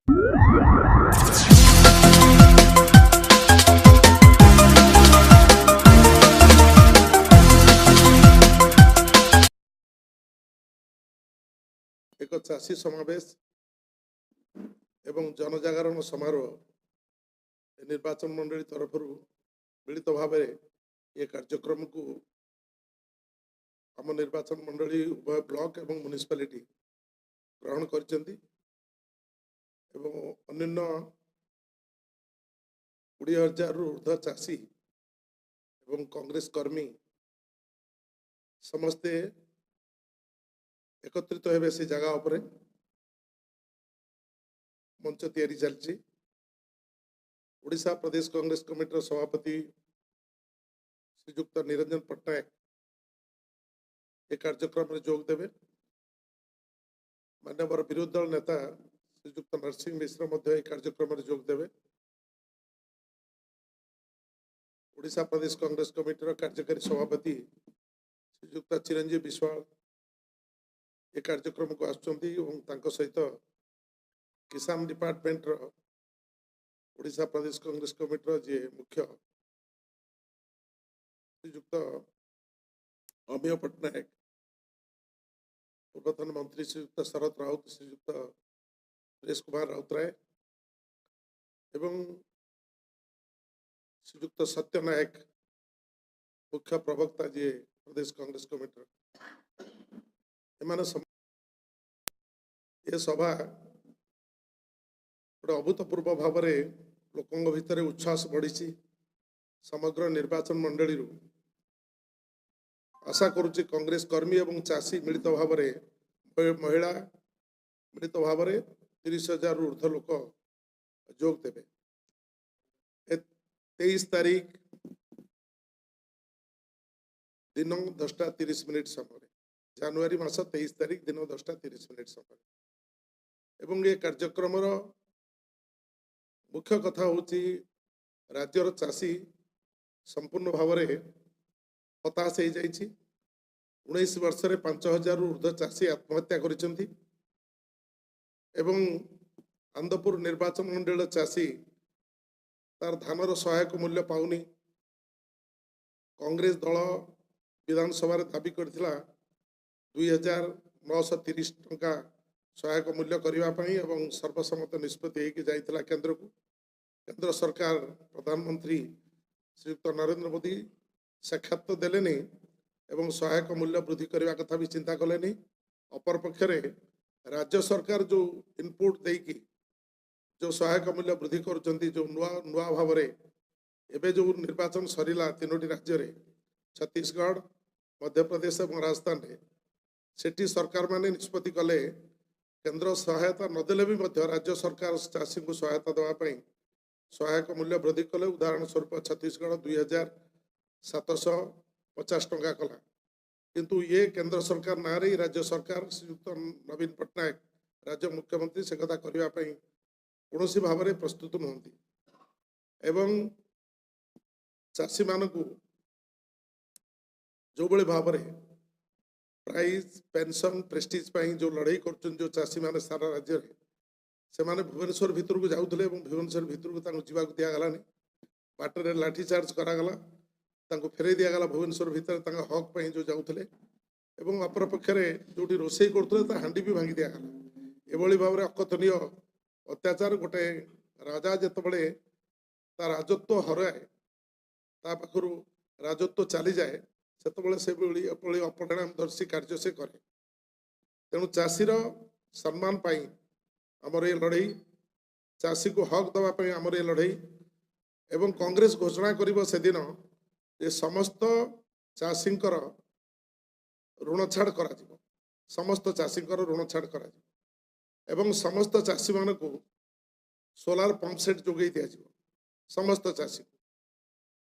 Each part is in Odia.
ଏକ ଚାଷୀ ସମାବେଶ ଏବଂ ଜନଜାଗରଣ ସମାରୋହ ନିର୍ବାଚନ ମଣ୍ଡଳୀ ତରଫରୁ ମିଳିତ ଭାବରେ ଏ କାର୍ଯ୍ୟକ୍ରମକୁ ଆମ ନିର୍ବାଚନ ମଣ୍ଡଳୀ ଉଭୟ ବ୍ଲକ ଏବଂ ମ୍ୟୁନିସିପାଲିଟି ଗ୍ରହଣ କରିଛନ୍ତି ଏବଂ ଅନ୍ୟାନ୍ୟ 20,000ରୁ ଉର୍ଦ୍ଧ୍ୱ ଚାଷୀ ଏବଂ କଂଗ୍ରେସ କର୍ମୀ ସମସ୍ତେ ଏକତ୍ରିତ ହେବେ। ସେ ଜାଗା ଉପରେ ମଞ୍ଚ ତିଆରି ଚାଲିଛି। ଓଡ଼ିଶା ପ୍ରଦେଶ କଂଗ୍ରେସ କମିଟିର ସଭାପତି ଶ୍ରୀଯୁକ୍ତ ନିରଞ୍ଜନ ପଟ୍ଟନାୟକ ଏ କାର୍ଯ୍ୟକ୍ରମରେ ଯୋଗ ଦେବେ। ମାନ୍ୟବର ବିରୋଧୀ ଦଳ ନେତା ଶ୍ରୀଯୁକ୍ତ ନରସିଂହ ମିଶ୍ର ମଧ୍ୟ ଏହି କାର୍ଯ୍ୟକ୍ରମରେ ଯୋଗ ଦେବେ। ଓଡ଼ିଶା ପ୍ରଦେଶ କଂଗ୍ରେସ କମିଟିର କାର୍ଯ୍ୟକାରୀ ସଭାପତି ଶ୍ରୀଯୁକ୍ତ ଚିରଞ୍ଜୀବ ବିଶ୍ୱାଳ ଏ କାର୍ଯ୍ୟକ୍ରମକୁ ଆସୁଛନ୍ତି ଏବଂ ତାଙ୍କ ସହିତ କିଷାନ ଡିପାର୍ଟମେଣ୍ଟର ଓଡ଼ିଶା ପ୍ରଦେଶ କଂଗ୍ରେସ କମିଟିର ଯିଏ ମୁଖ୍ୟ ଶ୍ରୀଯୁକ୍ତ ଅମିୟ ପଟ୍ଟନାୟକ, ପୂର୍ବତନ ମନ୍ତ୍ରୀ ଶ୍ରୀଯୁକ୍ତ ଶରତ ରାଉତ, ଶ୍ରୀଯୁକ୍ତ ସୁରେଶ କୁମାର ରାଉତରାୟ ଏବଂ ଶ୍ରୀଯୁକ୍ତ ସତ୍ୟ ନାୟକ, ମୁଖ୍ୟ ପ୍ରବକ୍ତା ଯିଏ ପ୍ରଦେଶ କଂଗ୍ରେସ କମିଟିର, ଏମାନେ ଏ ସଭା ଗୋଟେ ଅଭୂତପୂର୍ବ ଭାବରେ ଲୋକଙ୍କ ଭିତରେ ଉଚ୍ଛ୍ୱାସ ବଢ଼ିଛି ସମଗ୍ର ନିର୍ବାଚନ ମଣ୍ଡଳୀରୁ। ଆଶା କରୁଛି କଂଗ୍ରେସ କର୍ମୀ ଏବଂ ଚାଷୀ ମିଳିତ ଭାବରେ, ମହିଳା ମିଳିତ ଭାବରେ 30,000ରୁ ଉର୍ଦ୍ଧ୍ୱ ଲୋକ ଯୋଗ ଦେବେ 23 ତାରିଖ ଦିନ 10ଟା 30 ମିନିଟ୍ ସମୟରେ, ଜାନୁଆରୀ ମାସ 23 ତାରିଖ ଦିନ 10ଟା 30 ମିନିଟ୍ ସମୟରେ। ଏବଂ ଏ କାର୍ଯ୍ୟକ୍ରମର ମୁଖ୍ୟ କଥା ହେଉଛି, ରାଜ୍ୟର ଚାଷୀ ସମ୍ପୂର୍ଣ୍ଣ ଭାବରେ ହତାଶ ହେଇଯାଇଛି। 19 ବର୍ଷରେ 5,000ରୁ ଉର୍ଦ୍ଧ୍ୱ ଚାଷୀ ଆତ୍ମହତ୍ୟା କରିଛନ୍ତି ଏବଂ ଆନ୍ଦପୁର ନିର୍ବାଚନ ମଣ୍ଡଳୀର ଚାଷୀ ତାର ଧାନର ସହାୟକ ମୂଲ୍ୟ ପାଉନି। କଂଗ୍ରେସ ଦଳ ବିଧାନସଭାରେ ଦାବି କରିଥିଲା 2,930 ଟଙ୍କା ସହାୟକ ମୂଲ୍ୟ କରିବା ପାଇଁ ଏବଂ ସର୍ବସମ୍ମତ ନିଷ୍ପତ୍ତି ହେଇକି ଯାଇଥିଲା କେନ୍ଦ୍ରକୁ। କେନ୍ଦ୍ର ସରକାର, ପ୍ରଧାନମନ୍ତ୍ରୀ ଶ୍ରୀଯୁକ୍ତ ନରେନ୍ଦ୍ର ମୋଦି ସାକ୍ଷାତ ଦେଲେନି ଏବଂ ସହାୟକ ମୂଲ୍ୟ ବୃଦ୍ଧି କରିବା କଥା ବି ଚିନ୍ତା କଲେନି। ଅପରପକ୍ଷରେ ରାଜ୍ୟ ସରକାର ଯେଉଁ ଇନପୁଟ୍ ଦେଇକି ଯେଉଁ ସହାୟକ ମୂଲ୍ୟ ବୃଦ୍ଧି କରୁଛନ୍ତି, ଯେଉଁ ନୂଆ ନୂଆ ଭାବରେ ଏବେ ଯେଉଁ ନିର୍ବାଚନ ସରିଲା ତିନୋଟି ରାଜ୍ୟରେ, ଛତିଶଗଡ଼, ମଧ୍ୟପ୍ରଦେଶ ଏବଂ ରାଜସ୍ଥାନରେ, ସେଠି ସରକାରମାନେ ନିଷ୍ପତ୍ତି କଲେ କେନ୍ଦ୍ର ସହାୟତା ନଦେଲେ ବି ମଧ୍ୟ ରାଜ୍ୟ ସରକାର ଚାଷୀଙ୍କୁ ସହାୟତା ଦେବା ପାଇଁ ସହାୟକ ମୂଲ୍ୟ ବୃଦ୍ଧି କଲେ। ଉଦାହରଣ ସ୍ୱରୂପ ଛତିଶଗଡ଼ 2,750 ଟଙ୍କା କଲା। କିନ୍ତୁ ଇଏ କେନ୍ଦ୍ର ସରକାର ନାଁରେ ରାଜ୍ୟ ସରକାର, ଶ୍ରୀଯୁକ୍ତ ନବୀନ ପଟ୍ଟନାୟକ ରାଜ୍ୟ ମୁଖ୍ୟମନ୍ତ୍ରୀ, ସେ କଥା କରିବା ପାଇଁ କୌଣସି ଭାବରେ ପ୍ରସ୍ତୁତ ନୁହନ୍ତି ଏବଂ ଚାଷୀମାନଙ୍କୁ ଯେଉଁଭଳି ଭାବରେ ପ୍ରାଇଜ୍, ପେନସନ୍, ପ୍ରେଷ୍ଟିଜ୍ ପାଇଁ ଯେଉଁ ଲଢ଼େଇ କରୁଛନ୍ତି ଯେଉଁ ଚାଷୀମାନେ ସାରା ରାଜ୍ୟରେ, ସେମାନେ ଭୁବନେଶ୍ୱର ଭିତରକୁ ଯାଉଥିଲେ ଏବଂ ଭୁବନେଶ୍ୱର ଭିତରକୁ ତାଙ୍କୁ ଯିବାକୁ ଦିଆଗଲାନି। ବାଟରେ ଲାଠିଚାର୍ଜ କରାଗଲା, ତାଙ୍କୁ ଫେରାଇ ଦିଆଗଲା। ଭୁବନେଶ୍ୱର ଭିତରେ ତାଙ୍କ ହକ୍ ପାଇଁ ଯେଉଁ ଯାଉଥିଲେ ଏବଂ ଅପରପକ୍ଷରେ ଯେଉଁଠି ରୋଷେଇ କରୁଥିଲେ ତା ହାଣ୍ଡି ବି ଭାଙ୍ଗି ଦିଆଗଲା। ଏଭଳି ଭାବରେ ଅକଥନୀୟ ଅତ୍ୟାଚାର। ଗୋଟେ ରାଜା ଯେତେବେଳେ ତା ରାଜତ୍ୱ ହରାଏ, ତା ପାଖରୁ ରାଜତ୍ୱ ଚାଲିଯାଏ, ସେତେବେଳେ ସେଭଳି ଏଭଳି ଅପରିଣାମଦର୍ଶୀ କାର୍ଯ୍ୟ ସେ କରେ। ତେଣୁ ଚାଷୀର ସମ୍ମାନ ପାଇଁ ଆମର ଏ ଲଢ଼େଇ, ଚାଷୀକୁ ହକ୍ ଦେବା ପାଇଁ ଆମର ଏ ଲଢ଼େଇ ଏବଂ କଂଗ୍ରେସ ଘୋଷଣା କରିବ ସେଦିନ ଯେ ସମସ୍ତ ଚାଷୀଙ୍କର ଋଣ ଛାଡ଼ କରାଯିବ, ସମସ୍ତ ଚାଷୀଙ୍କର ଋଣ ଛାଡ଼ କରାଯିବ ଏବଂ ସମସ୍ତ ଚାଷୀମାନଙ୍କୁ ସୋଲାର ପମ୍ପ ସେଟ୍ ଯୋଗାଇ ଦିଆଯିବ ସମସ୍ତ ଚାଷୀକୁ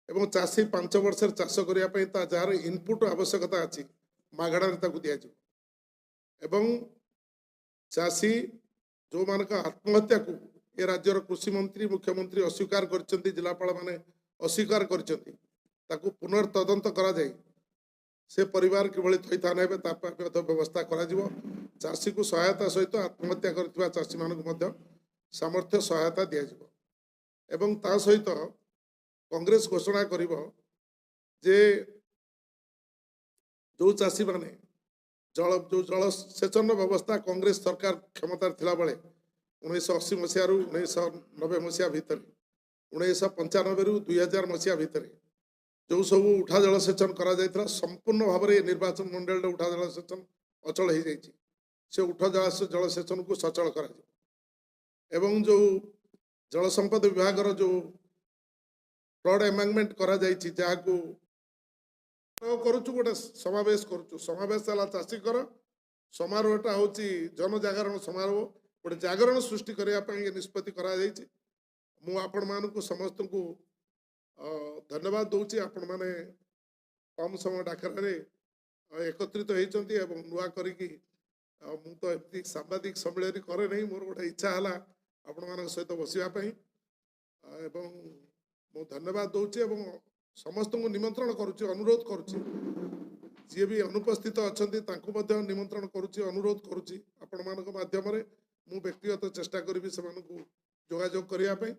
ଏବଂ ଚାଷୀ 5 ବର୍ଷରେ ଚାଷ କରିବା ପାଇଁ ତା ଯାହାର ଇନପୁଟ୍ ଆବଶ୍ୟକତା ଅଛି, ମାଗଣାରେ ତାକୁ ଦିଆଯିବ ଏବଂ ଚାଷୀ ଯେଉଁମାନଙ୍କ ଆତ୍ମହତ୍ୟାକୁ ଏ ରାଜ୍ୟର କୃଷିମନ୍ତ୍ରୀ, ମୁଖ୍ୟମନ୍ତ୍ରୀ ଅସ୍ୱୀକାର କରିଛନ୍ତି, ଜିଲ୍ଲାପାଳମାନେ ଅସ୍ୱୀକାର କରିଛନ୍ତି, ତାକୁ ପୁନର୍ତଦନ୍ତ କରାଯାଇ ସେ ପରିବାର କିଭଳି ଥଇଥାନ ହେବେ ତା ପାଇଁ ମଧ୍ୟ ବ୍ୟବସ୍ଥା କରାଯିବ। ଚାଷୀକୁ ସହାୟତା ସହିତ ଆତ୍ମହତ୍ୟା କରିଥିବା ଚାଷୀମାନଙ୍କୁ ମଧ୍ୟ ସାମର୍ଥ୍ୟ ସହାୟତା ଦିଆଯିବ। ଏବଂ ତା ସହିତ କଂଗ୍ରେସ ଘୋଷଣା କରିବ ଯେ ଯେଉଁ ଚାଷୀମାନେ ଜଳ ଯେଉଁ ଜଳସେଚନର ବ୍ୟବସ୍ଥା କଂଗ୍ରେସ ସରକାର କ୍ଷମତାରେ ଥିଲାବେଳେ 1980 ମସିହାରୁ 1990 ମସିହା ଭିତରେ, 1995ରୁ 2000 ମସିହା ଭିତରେ ଯେଉଁ ସବୁ ଉଠା ଜଳସେଚନ କରାଯାଇଥିଲା, ସମ୍ପୂର୍ଣ୍ଣ ଭାବରେ ନିର୍ବାଚନ ମଣ୍ଡଳୀରେ ଉଠା ଜଳସେଚନ ଅଚଳ ହେଇଯାଇଛି। ସେ ଉଠା ଜଳସେଚନକୁ ସଚଳ କରାଯିବ। ଏବଂ ଯେଉଁ ଜଳସମ୍ପଦ ବିଭାଗର ଯେଉଁ ଫ୍ଲଡ୍ ଏମ୍ବାଙ୍କମେଣ୍ଟ କରାଯାଇଛି, ଯାହାକୁ କରୁଛୁ, ଗୋଟେ ସମାବେଶ କରୁଛୁ। ସମାବେଶ ହେଲା ଚାଷୀଙ୍କର, ସମାରୋହଟା ହେଉଛି ଜନଜାଗରଣ ସମାରୋହ। ଗୋଟେ ଜାଗରଣ ସୃଷ୍ଟି କରିବା ପାଇଁ ଏ ନିଷ୍ପତ୍ତି କରାଯାଇଛି। ମୁଁ ଆପଣମାନଙ୍କୁ ସମସ୍ତଙ୍କୁ ଧନ୍ୟବାଦ ଦେଉଛି। ଆପଣମାନେ କମ୍ ସମୟ ଡାକରାରେ ଏକତ୍ରିତ ହେଇଛନ୍ତି ଏବଂ ନୂଆ କରିକି ମୁଁ ତ ଏମିତି ସାମ୍ବାଦିକ ସମ୍ମିଳନୀ କରେ ନାହିଁ, ମୋର ଗୋଟେ ଇଚ୍ଛା ହେଲା ଆପଣମାନଙ୍କ ସହିତ ବସିବା ପାଇଁ ଏବଂ ମୁଁ ଧନ୍ୟବାଦ ଦେଉଛି ଏବଂ ସମସ୍ତଙ୍କୁ ନିମନ୍ତ୍ରଣ କରୁଛି, ଅନୁରୋଧ କରୁଛି। ଯିଏ ବି ଅନୁପସ୍ଥିତ ଅଛନ୍ତି ତାଙ୍କୁ ମଧ୍ୟ ନିମନ୍ତ୍ରଣ କରୁଛି, ଅନୁରୋଧ କରୁଛି। ଆପଣମାନଙ୍କ ମାଧ୍ୟମରେ ମୁଁ ବ୍ୟକ୍ତିଗତ ଚେଷ୍ଟା କରିବି ସେମାନଙ୍କୁ ଯୋଗାଯୋଗ କରିବା ପାଇଁ।